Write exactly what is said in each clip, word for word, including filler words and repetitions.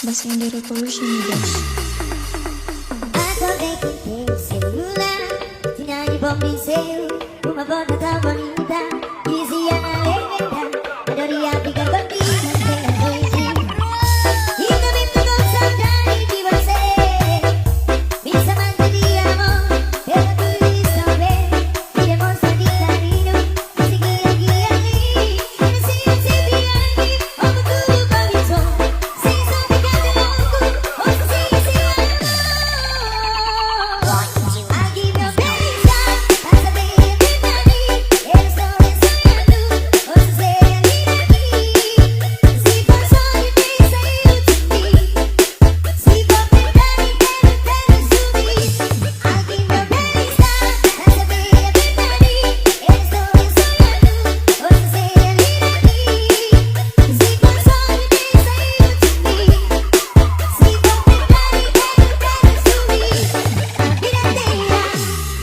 Basende Revolution Leaders. Acordei com teu celular, tinha de bom dizer, uma boa nota bonita, dizia na lenda, adoria fica bandida, sem noite. E também tô com saudade de você, me chamando de amor, pela tua vista, bem, me demonstra de carinho.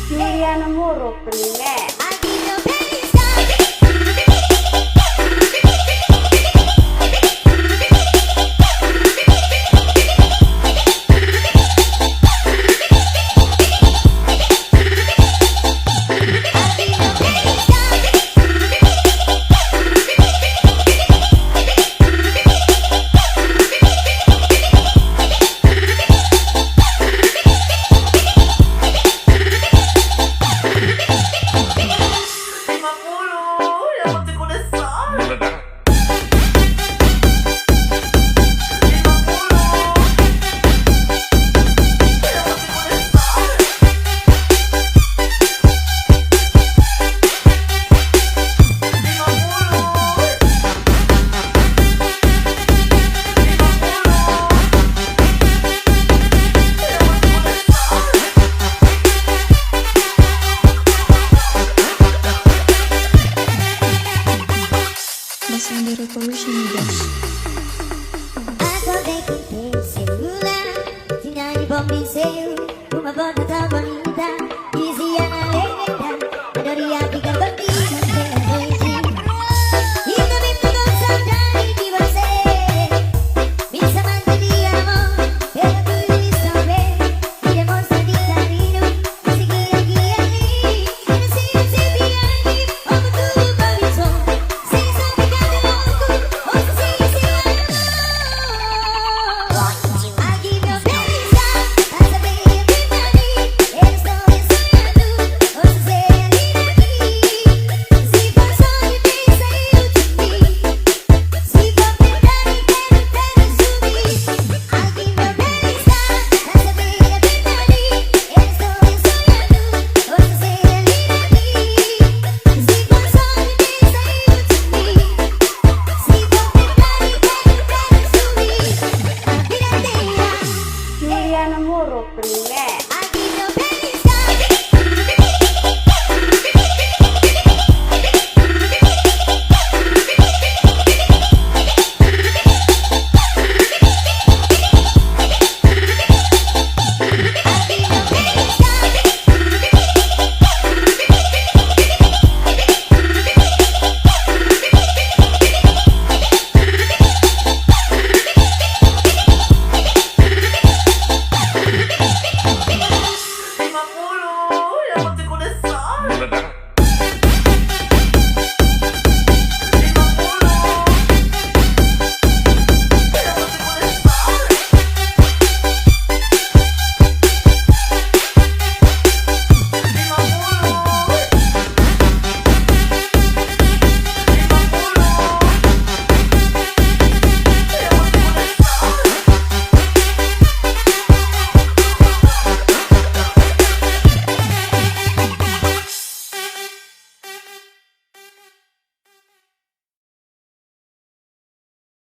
Juliana Moro, primer. Basende Revolution Leaders. Acordei com teu celular, tinha de bom dizer, uma boa nota bonita,